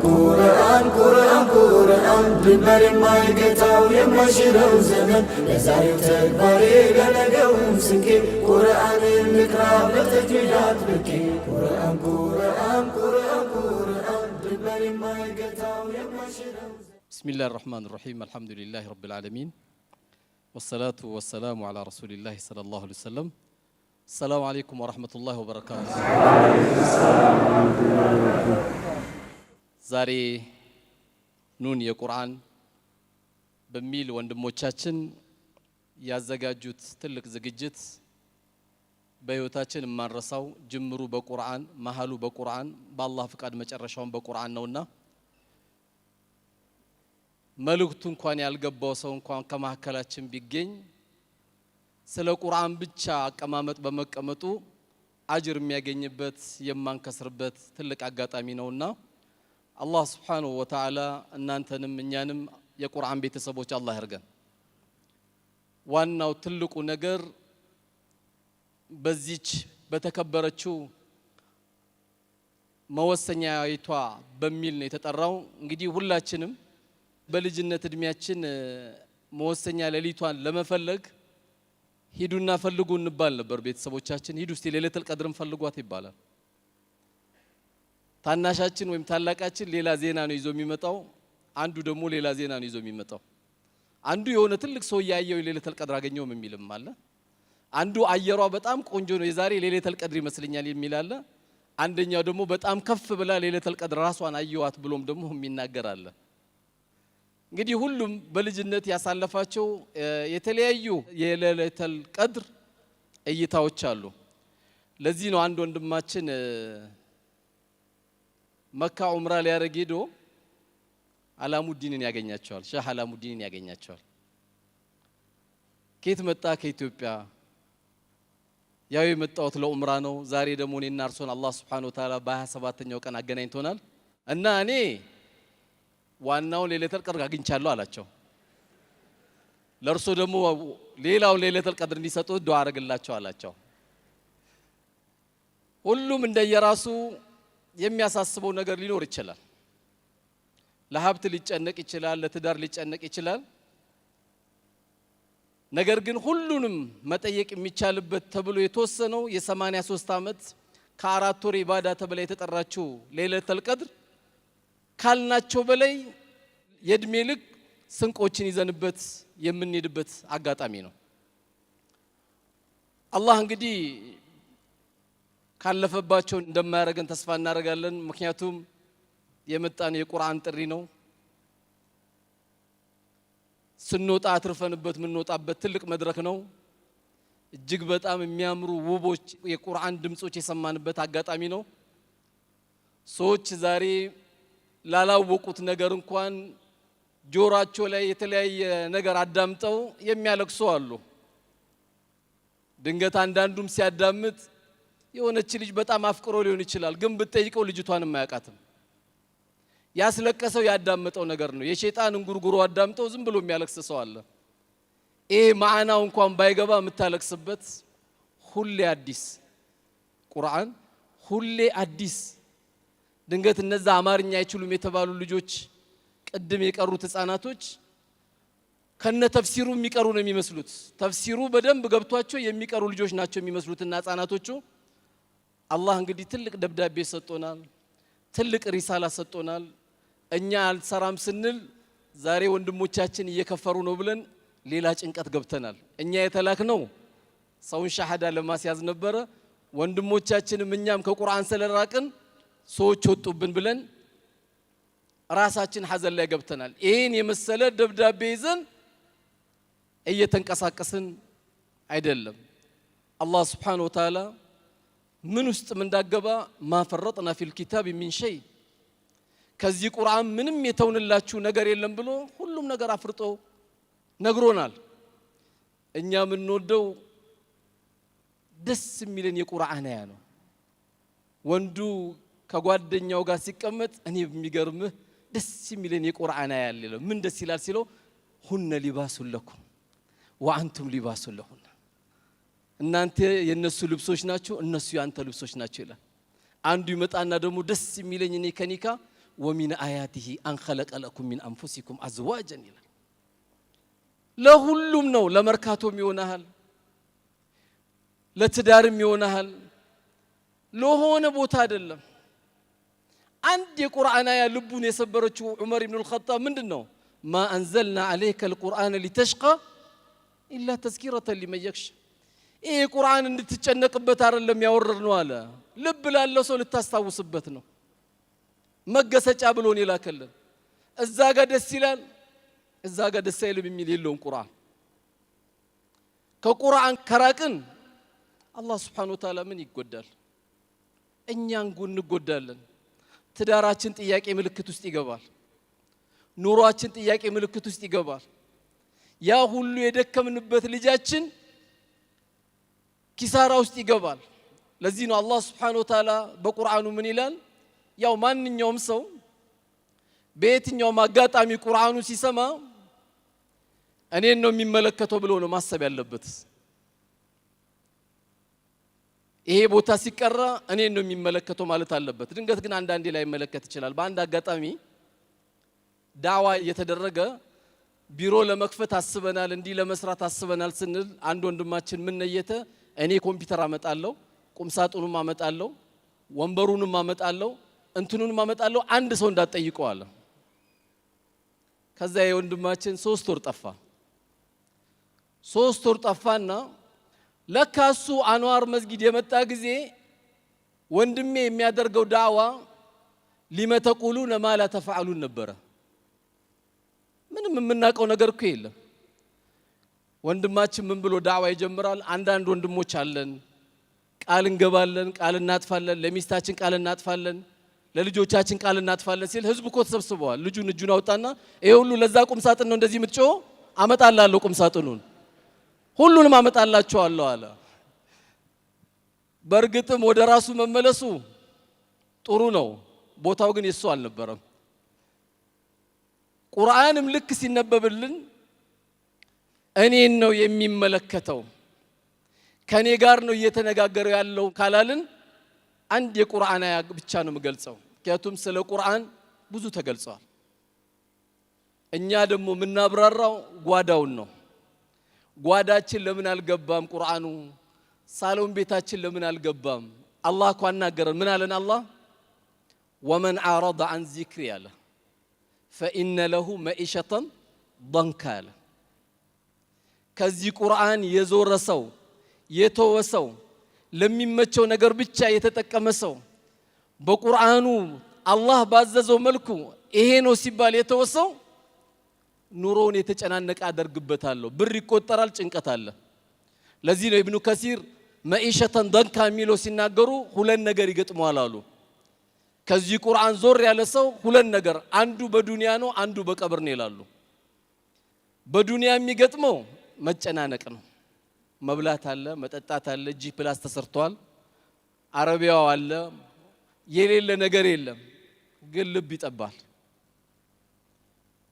ቁርአን ቁርአን ቁርአን ድንበር የማይገታው የማይሽረው ዘመን ለዛሬው ተግባሬ ለነገውም ስንቄ ቁርአንን ልቅራ በተጅዊድ አጥብቄ ቁርአን ቁርአን ቁርአን ቁርአን ድንበር የማይገታው የማይሽረው። بسم الله الرحمن الرحيم، الحمد لله رب العالمين، والصلاة والسلام على رسول الله صلى الله عليه وسلم. السلام عليكم ورحمة الله وبركاته። ዛሬ ኑን የቁርአን በሚል ወንድሞቻችን ያዘጋጁት ትልቅ ዝግጅት በህይወታችን የማንረሳው፣ ጅምሩ በቁርአን፣ መሀሉ በቁርአን፣ በአላህ ፍቃድ መጨረሻውን በቁርአን ነውና መልእክቱ እንኳን ያልገባው ሰው እንኳን ከመካከላችን ቢገኝ ስለ ቁርአን ብቻ አቀማመጥ በመቀመጡ አጅር የሚያገኝበት የማንከስርበት ትልቅ አጋጣሚ ነውና አላህ سبحانه وتعالى እናንተንም እኛንም የቁርአን ቤተሰቦች አላህ ያርገን። ዋናው ትልቁ ነገር በዚች በተከበረችው መወሰኛይቷ በሚል ነው የተጠራው። እንግዲህ ሁላችንም በልጅነት እድሜያችን መወሰኛ ሌሊቷን ለመፈለግ ሂዱና ፈልጉ እንባል ነበር። ቤተሰቦቻችን ሂዱ እስቲ ሌሊተል ቀድርን ፈልጓት ይባላል። ታናሻችን ወይም ታላቃችን ሌላ ዜና ነው ይዞ የሚመጣው። አንዱ ደግሞ ሌላ ዜና ነው ይዞ የሚመጣው። አንዱ የሆነ ትልቅ ሰው እያየው ሌሊተል ቀድር አገኘውም የሚልም አለ። አንዱ አየሯ በጣም ቆንጆ ነው፣ የዛሬ ሌሊተል ቀድር ይመስለኛል የሚል አለ። አንደኛው ደግሞ በጣም ከፍ ብላ ሌሊተል ቀድር ራሷን አየዋት ብሎም ደግሞ የሚናገር አለ። እንግዲህ ሁሉም በልጅነት ያሳለፋቸው የተለያዩ የሌሊተል ቀድር እይታዎች አሉ። ለዚህ ነው አንድ ወንድማችን መካ ዑምራ ሊያደርግ ሄዶ አላሙዲንን ያገኛቸዋል። ሼህ አላሙዲንን ያገኛቸዋል። ከየት መጣ? ከኢትዮጵያ። ያው የመጣሁት ለዑምራ ነው። ዛሬ ደግሞ እኔና እርሶን አላህ سبحانه وتعالى በ27ኛው ቀን አገናኝቶናል እና እኔ ዋናውን ሌሊተል ቀድር አግኝቻለሁ አላቸው። ለእርሶ ደግሞ ሌላውን ሌሊተል ቀድር እንዲሰጡት ዱዓ አረግላቸው አላቸው። ሁሉም እንደየራሱ የሚያሳስበው ነገር ሊኖር ይችላል። ለሀብት ሊጨነቅ ይችላል። ለትዳር ሊጨነቅ ይችላል። ነገር ግን ሁሉንም መጠየቅ የሚቻልበት ተብሎ የተወሰነው የ83 ዓመት ከ4 ወር ኢባዳ ተብላ የተጠራችው ሌሊተል ቀድር ካልናቸው በላይ የእድሜ ልክ ስንቆችን ይዘንበት የምንሄድበት አጋጣሚ ነው። አላህ እንግዲህ ካለፈባቸው እንደማያደርገን ተስፋ እናደርጋለን። ምክንያቱም የመጣን የቁርአን ጥሪ ነው። ስንወጣ አትርፈንበት የምንወጣበት ትልቅ መድረክ ነው። እጅግ በጣም የሚያምሩ ውቦች የቁርአን ድምጾች የሰማንበት አጋጣሚ ነው። ሰዎች ዛሬ ላላወቁት ነገር እንኳን ጆሯቸው ላይ የተለያየ ነገር አዳምጠው የሚያለቅሱ አሉ። ድንገት አንዳንዱም ሲያዳምጥ የሆነች ልጅ በጣም አፍቅሮ ሊሆን ይችላል፣ ግን ብትጠይቀው ልጅቷንም አያውቃትም። ያስለቀሰው ያዳመጠው ነገር ነው። የሸይጣን እንጉርጉሮ አዳምጠው ዝም ብሎ የሚያለቅስ ሰው አለ። ይሄ ማዕናው እንኳን ባይገባ የምታለቅስበት ሁሌ አዲስ ቁርአን፣ ሁሌ አዲስ። ድንገት እነዛ አማርኛ አይችሉም የተባሉ ልጆች፣ ቅድም የቀሩት ህፃናቶች ከነ ተፍሲሩ የሚቀሩ ነው የሚመስሉት። ተፍሲሩ በደንብ ገብቷቸው የሚቀሩ ልጆች ናቸው የሚመስሉትና ህፃናቶቹ አላህ እንግዲህ ትልቅ ደብዳቤ ሰጥቶናል። ትልቅ ሪሳላ ሰጥቶናል። እኛ አልሰራም ስንል ዛሬ ወንድሞቻችን እየከፈሩ ነው ብለን ሌላ ጭንቀት ገብተናል። እኛ የተላክነው ሰውን ሻሃዳ ለማስያዝ ነበረ። ወንድሞቻችንም እኛም ከቁርአን ስለራቅን ሰዎች ወጡብን ብለን ራሳችን ሐዘን ላይ ገብተናል። ይህን የመሰለ ደብዳቤ ይዘን እየተንቀሳቀስን አይደለም። አላህ سبحانه وتعالى ምን ውስጥም እንዳገባ ما فرطنا في الكتاب من شيء፣ ከዚህ ቁርአን ምንም የተውንላችሁ ነገር የለም ብሎ ሁሉም ነገር አፍርጦ ነግሮናል። እኛ የምንወደው ደስ የሚለን የቁርአን አያ ነው። ወንዱ ከጓደኛው ጋር ሲቀመጥ እኔ የሚገርምህ ደስ የሚለን የቁርአን አያ አለ። ምን ደስ ይላል ሲለው هن لباس لكم وأنتم لباس لهن፣ እናንተ የነሱ ልብሶች ናችሁ፣ እነሱ ያንተ ልብሶች ናቸው ይላል። አንዱ ይመጣና ደግሞ ደስ የሚለኝ እኔ ከኒካ ومن آياته أن خلق لكم من أنفسكم أزواجا ይላል። ለሁሉም ነው። ለመርካቶም ይሆናል፣ ለትዳርም ይሆናል፣ ለሆነ ቦታ አይደለም። አንድ የቁርአን አያ ልቡን የሰበረችው ዑመር ኢብኑል ኸጣብ ምንድን ነው? ما أنزلنا عليك القرآن لتشقى إلا تذكرة لمن يخشى። ይህ ቁርአን እንድትጨነቅበት አይደለም ያወረድነው አለ። ልብ ላለው ሰው ልታስታውስበት ነው። መገሰጫ ብሎን የላከልን። እዛ ጋር ደስ ይላል፣ እዛ ጋር ደስ አይልም የሚል የለውም ቁርአን። ከቁርአን ከራቅን አላህ ስብሓነሁ ወተዓላ ምን ይጎዳል? እኛን እንጎዳለን። ትዳራችን ጥያቄ ምልክት ውስጥ ይገባል። ኑሯችን ጥያቄ ምልክት ውስጥ ይገባል። ያ ሁሉ የደከምንበት ልጃችን ኪሳራ ውስጥ ይገባል። ለዚህ ነው አላህ ስብሓነሁ ወተዓላ በቁርአኑ ምን ይላል? ያው ማንኛውም ሰው በየትኛውም አጋጣሚ ቁርአኑ ሲሰማ እኔን ነው የሚመለከተው ብሎ ነው ማሰብ ያለበት። ይሄ ቦታ ሲቀራ እኔን ነው የሚመለከተው ማለት አለበት። ድንገት ግን አንዳንዴ ላይመለከት ይችላል። በአንድ አጋጣሚ ዳዋ እየተደረገ ቢሮ ለመክፈት አስበናል፣ እንዲህ ለመስራት አስበናል ስንል አንድ ወንድማችን ምን ነየተ? እኔ ኮምፒውተር አመጣለሁ፣ ቁምሳጥኑም አመጣለሁ፣ ወንበሩንም አመጣለሁ፣ እንትኑንም አመጣለሁ፣ አንድ ሰው እንዳትጠይቀው አለ። ከዛ የወንድማችን 3 ወር ጠፋ። 3 ወር ጠፋና ለካ እሱ አንዋር መስጊድ የመጣ ጊዜ ወንድሜ የሚያደርገው ዳዕዋ لم تقولون ما لا تفعلون ነበረ። ምንም የምናውቀው ነገር እኮ የለም። ወንድማችን ምን ብሎ ዳዕዋ ይጀምራል? አንዳንድ ወንድሞች አለን፣ ቃል እንገባለን፣ ቃል እናጥፋለን፣ ለሚስታችን ቃል እናጥፋለን፣ ለልጆቻችን ቃል እናጥፋለን ሲል ህዝቡ እኮ ተሰብስበዋል። ልጁን እጁን አውጣና ይሄ ሁሉ ለዛ ቁም ሳጥን ነው እንደዚህ የምትጮኸው? አመጣላለሁ ቁም ሳጥኑን ሁሉንም አመጣላቸዋለሁ አለ። በእርግጥም ወደ ራሱ መመለሱ ጥሩ ነው። ቦታው ግን የሱ አልነበረም። ቁርአንም ልክ ሲነበብልን እኔን ነው የሚመለከተው፣ ከኔ ጋር ነው እየተነጋገረው ያለው ካላልን አንድ የቁርአን አያ ብቻ ነው የምገልጸው። ምክንያቱም ስለ ቁርአን ብዙ ተገልጸዋል። እኛ ደግሞ የምናብራራው ጓዳውን ነው። ጓዳችን ለምን አልገባም? ቁርአኑ ሳሎን ቤታችን ለምን አልገባም? አላህ እኮ አናገረን። ምን አለን አላህ? ومن أعرض عن ذكري አለ فإن له معيشة ضنكا አለ። ከዚህ ቁርአን የዞረ ሰው፣ የተወ ሰው፣ ለሚመቸው ነገር ብቻ የተጠቀመ ሰው፣ በቁርአኑ አላህ ባዘዘው መልኩ ይሄ ነው ሲባል የተወ ሰው ኑሮውን የተጨናነቀ አደርግበታለሁ። ብር ይቆጠራል፣ ጭንቀት አለ። ለዚህ ነው ኢብኑ ከሲር معيشة ضنكا የሚለው ሲናገሩ ሁለት ነገር ይገጥመዋል አሉ። ከዚህ ቁርአን ዞር ያለ ሰው ሁለት ነገር፣ አንዱ በዱንያ ነው፣ አንዱ በቀብር ነው ይላሉ። በዱንያ የሚገጥመው መጨናነቅ ነው። መብላት አለ፣ መጠጣት አለ፣ G plus ተሰርቷል፣ አረቢያው አለ፣ የሌለ ነገር የለም። ግን ልብ ይጠባል።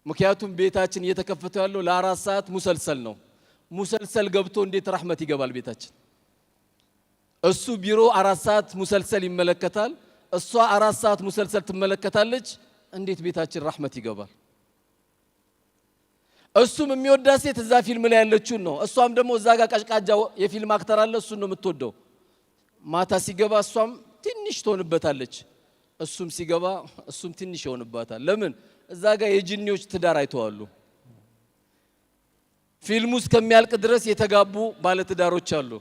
ምክንያቱም ቤታችን እየተከፈተ ያለው ለ4 ሰዓት مسلسل ነው። مسلسل ገብቶ እንዴት ረሕመት ይገባል ቤታችን? እሱ ቢሮ 4 ሰዓት مسلسل ይመለከታል፣ እሷ 4 ሰዓት مسلسل ትመለከታለች። እንዴት ቤታችን ረሕመት ይገባል? እሱም የሚወዳት ሴት እዛ ፊልም ላይ ያለችውን ነው። እሷም ደግሞ እዛ ጋር ቀጭቃጃ የፊልም actor አለ፣ እሱን ነው የምትወደው። ማታ ሲገባ እሷም ትንሽ ትሆንበታለች፣ እሱም ሲገባ እሱም ትንሽ ይሆንባታል። ለምን? እዛ ጋር የጅኒዎች ትዳር አይተዋሉ። ፊልሙ እስከሚያልቅ ድረስ የተጋቡ ባለትዳሮች አሉ።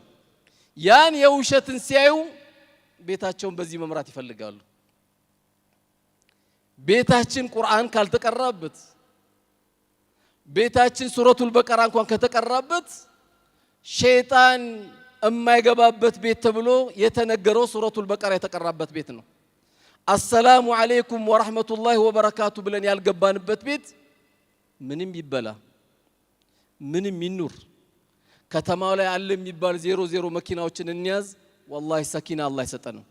ያን የውሸትን ሲያዩ ቤታቸውን በዚህ መምራት ይፈልጋሉ። ቤታችን ቁርአን ካልተቀራበት፣ ቤታችን ሱረቱል በቀራ እንኳን ከተቀራበት፣ ሸይጣን የማይገባበት ቤት ተብሎ የተነገረው ሱረቱል በቀራ የተቀራበት ቤት ነው። السلام عليكم ورحمة الله وبركاته ብለን ያልገባንበት ቤት ምንም ይበላ ምንም ይኑር፣ ከተማው ላይ አለ የሚባል ዜሮ ዜሮ መኪናዎችን እንያዝ፣ والله ሰኪና አላህ አይሰጠንም።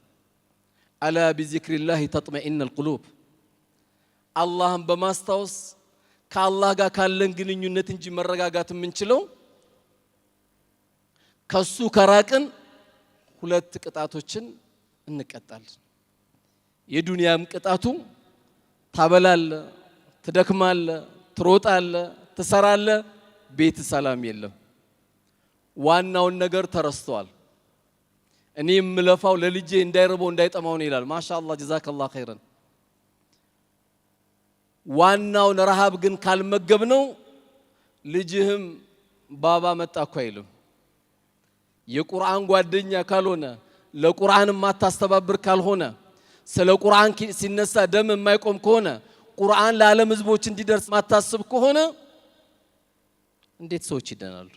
ألا بذكر الله تطمئن القلوب። አላህን በማስታወስ ከአላህ ጋር ካለን ግንኙነት እንጂ መረጋጋት የምንችለው ከሱ ከራቅን ሁለት ቅጣቶችን እንቀጣለን። የዱንያም ቅጣቱ ታበላለ፣ ትደክማለ፣ ትሮጣለ፣ ትሰራለ፣ ቤት ሰላም የለም። ዋናውን ነገር ተረስቷል። እኔ የምለፋው ለልጄ እንዳይርበው እንዳይጠማው ነው ይላል። ማሻአላህ جزاك الله خيرا። ዋናውን ረሃብ ግን ካልመገብ ነው ልጅህም ባባ መጣ እኮ አይልም። የቁርአን ጓደኛ ካልሆነ፣ ለቁርአን የማታስተባብር ካልሆነ፣ ስለ ቁርአን ሲነሳ ደም የማይቆም ከሆነ፣ ቁርአን ለዓለም ህዝቦች እንዲደርስ ማታስብ ከሆነ እንዴት ሰዎች ይደናሉ?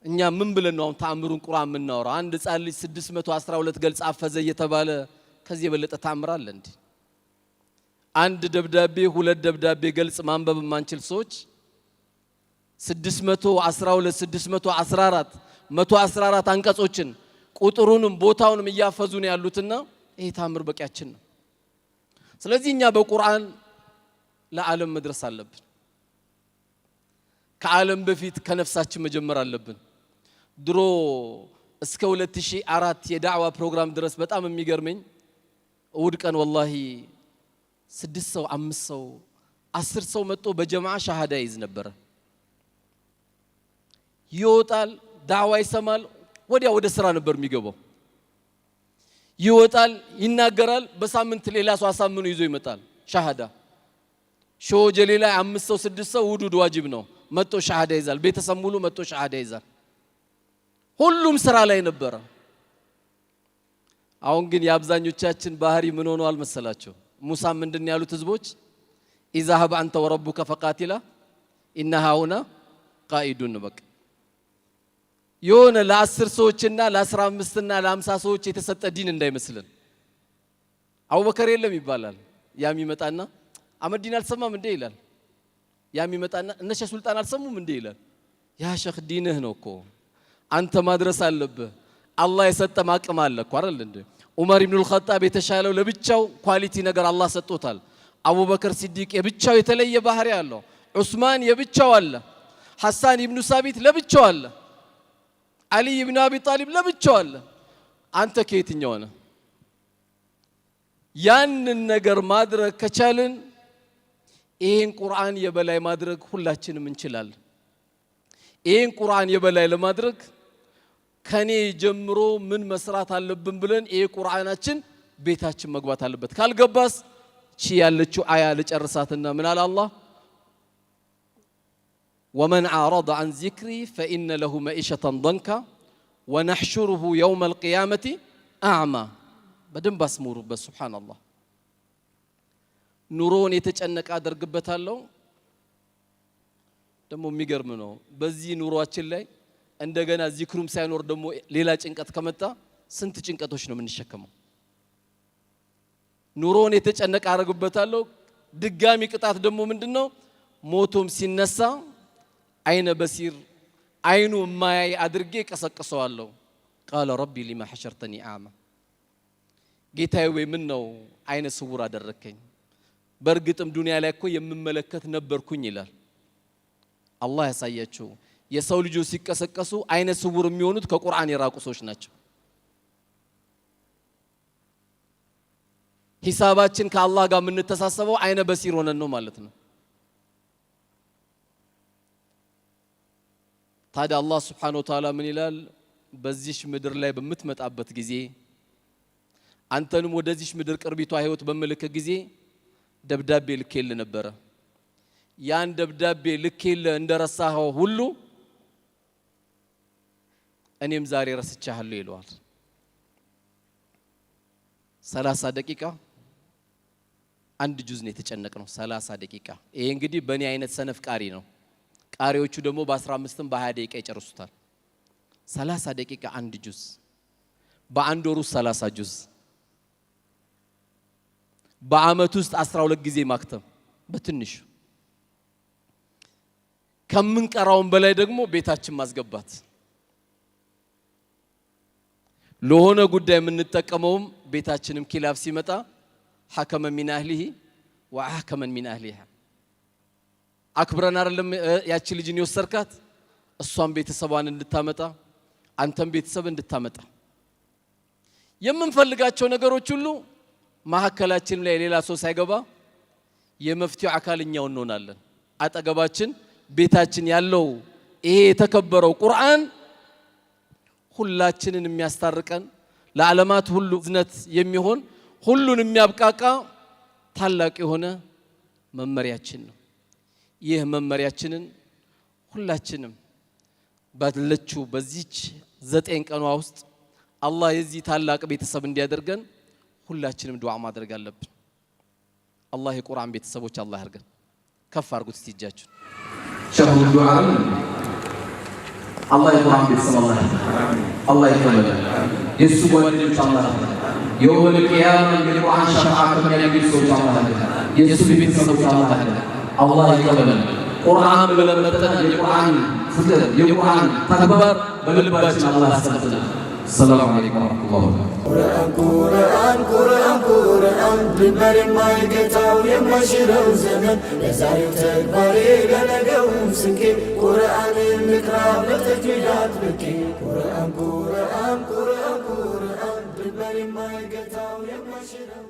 እኛ ምን ብለን ነው አሁን ተአምሩን ቁርአን የምናወራው? አንድ ህፃን ልጅ 612 ገልጽ አፈዘ እየተባለ ከዚህ የበለጠ ተአምር አለ እንዴ? አንድ ደብዳቤ ሁለት ደብዳቤ ገልጽ ማንበብ የማንችል ሰዎች 612፣ 614፣ 114 አንቀጾችን ቁጥሩንም ቦታውንም እያፈዙ ነው ያሉትና ይሄ ታምር በቂያችን ነው። ስለዚህ እኛ በቁርአን ለዓለም መድረስ አለብን። ከዓለም በፊት ከነፍሳችን መጀመር አለብን። ድሮ እስከ 2004 የዳዕዋ ፕሮግራም ድረስ በጣም የሚገርመኝ እሑድ ቀን ወላሂ 6 ሰው፣ 5 ሰው፣ 10 ሰው መጥቶ በጀማዓ ሻሃዳ ይይዝ ነበረ። ይወጣል፣ ዳዕዋ ይሰማል፣ ወዲያ ወደ ስራ ነበር የሚገባው። ይወጣል፣ ይናገራል፣ በሳምንት ሌላ ሰው አሳምኖ ይዞ ይመጣል። ሻሃዳ ሾጀሌ ላይ 5 ሰው 6 ሰው ውዱድ ዋጅብ ነው፣ መጥቶ ሻሃዳ ይዛል። ቤተሰብ ሙሉ መጥቶ ሻሃዳ ይዛል። ሁሉም ስራ ላይ ነበረ። አሁን ግን የአብዛኞቻችን ባህሪ ምን ሆኗል መሰላችሁ? ሙሳ ምንድን ያሉት ህዝቦች? اذهب أنت وربك فقاتلا إنا هاهنا قاعدون። በቃ የሆነ ለ10 ሰዎችና ለ15 እና ለ50 ሰዎች የተሰጠ ዲን እንዳይመስልን። አቡበከር የለም ይባላል። ያም ይመጣና አመዲን አልሰማም እንዴ ይላል። ያም ይመጣና እነ ሸህ ሱልጣን አልሰሙም እንዴ ይላል። ያ ሸህ ዲንህ ነው እኮ አንተ ማድረስ አለብህ። አላህ የሰጠም አቅም አለ እኮ አይደል እንዴ? ዑመር ኢብኑል ኸጣብ የተሻለው ለብቻው quality ነገር አላህ ሰጥቶታል። አቡበከር ሲዲቅ የብቻው የተለየ ባህሪ አለው። ዑስማን የብቻው አለ። ሐሳን ኢብኑ ሳቢት ለብቻው አለ። አሊ ኢብኑ አቢ ጣሊብ ለብቻው አለ። አንተ ከየትኛው ነህ? ያንን ነገር ማድረግ ከቻልን ይሄን ቁርአን የበላይ ማድረግ ሁላችንም እንችላለን። ይሄን ቁርአን የበላይ ለማድረግ ከኔ ጀምሮ ምን መስራት አለብን ብለን ይሄ ቁርአናችን ቤታችን መግባት አለበት። ካልገባስ ቺ ያለችው አያ ልጨርሳትና ምን አለ አላህ? ومن أعرض عن ذكري فإن له معيشة ضنكا ونحشره يوم القيامة أعمى። በደንብ አስምሩበት። ሱብሃንአላህ ኑሮውን የተጨነቀ አደርግበታለሁ። ደግሞ የሚገርም ነው። በዚህ ኑሯችን ላይ እንደገና ዚክሩም ሳይኖር ደግሞ ሌላ ጭንቀት ከመጣ ስንት ጭንቀቶች ነው የምንሸከመው? ኑሮውን የተጨነቀ አደርግበታለሁ። ድጋሚ ቅጣት ደግሞ ምንድነው? ሞቶም ሲነሳ አይነ በሲር አይኑ የማያይ አድርጌ ቀሰቅሰዋለሁ። ቃለ ረቢ ሊማ ሐሸርተኒ አዕማ፣ ጌታዬ ወይ ምን ነው አይነ ስውር አደረከኝ? በእርግጥም ዱንያ ላይ እኮ የምመለከት ነበርኩኝ ይላል። አላህ ያሳያቸው። የሰው ልጆች ሲቀሰቀሱ አይነ ስውር የሚሆኑት ከቁርአን የራቁ ሰዎች ናቸው። ሂሳባችን ከአላህ ጋር የምንተሳሰበው አይነ በሲር ሆነን ነው ማለት ነው። ታዲያ አላህ ሱብሓነሁ ወተዓላ ምን ይላል? በዚሽ ምድር ላይ በምትመጣበት ጊዜ አንተንም ወደዚሽ ምድር ቅርቢቷ ህይወት በምልክ ጊዜ ደብዳቤ ልኬልህ ነበረ። ያን ደብዳቤ ልኬልህ እንደረሳኸው ሁሉ እኔም ዛሬ ረስቻለሁ ይለዋል። 30 ደቂቃ አንድ ጁዝ ነው የተጨነቅነው። 30 ደቂቃ። ይሄ እንግዲህ በእኔ አይነት ሰነፍ ቃሪ ነው። ቃሪዎቹ ደግሞ በ15ም በ20 ደቂቃ ይጨርሱታል። 30 ደቂቃ አንድ ጁዝ፣ በአንድ ወር ውስጥ 30 ጁዝ፣ በአመት ውስጥ 12 ጊዜ ማክተም በትንሹ። ከምንቀራውም በላይ ደግሞ ቤታችን ማስገባት፣ ለሆነ ጉዳይ የምንጠቀመውም ቤታችንም ኪላፍ ሲመጣ حكما من أهله وحكما من أهلها አክብረን አይደለም ያቺ ልጅን የወሰድካት፣ እሷም ቤተሰቧን እንድታመጣ አንተም ቤተሰብ እንድታመጣ የምንፈልጋቸው ነገሮች ሁሉ መሀከላችን ላይ ሌላ ሰው ሳይገባ የመፍትሄው አካል እኛው እንሆናለን። አጠገባችን ቤታችን ያለው ይሄ የተከበረው ቁርአን ሁላችንን የሚያስታርቀን፣ ለዓለማት ሁሉ እዝነት የሚሆን፣ ሁሉን የሚያብቃቃ ታላቅ የሆነ መመሪያችን ነው። ይህ መመሪያችንን ሁላችንም ባለችው በዚች 9 ቀኗ ውስጥ አላህ የዚህ ታላቅ ቤተሰብ እንዲያደርገን ሁላችንም ዱዓ ማድረግ አለብን። አላህ የቁርአን ቤተሰቦች አላህ ያድርገን። ከፍ አድርጉት እስቲ እጃችሁን። شهر الدعاء። አላህ የቁርአን ቤተሰብ አላህ ያድርገን። አላህ ይቀበለን። የእሱ ጓደኞች አላህ ያድርገን። يوم القيامة የቁርአን ሸፋዓ ከሚያገኙ ሰዎች አላህ ያድርገን። የእሱ ቤተሰቦች አላህ ያድርገን። አላህ ይቀበለን። ቁርአን ብለን መጠን የቁርአን ፍቅር፣ የቁርአን ተግባር በልባችን አላህ ያስቀምጥልን። السلام عليكم ورحمة الله وبركاته። ቁርአን፣ ቁርአን፣ ቁርአን፣ ቁርአን፣ ድንበር የማይገታው የማይሽረው ዘመን፣ ለዛሬው ተግባሬ ለነገውም ስንቄ፣ ቁርአንን ልቅራ በተጅዊድ አጥብቄ። ቁርአን፣ ቁርአን፣ ቁርአን፣ ቁርአን፣ ድንበር የማይገታው የማይሽረው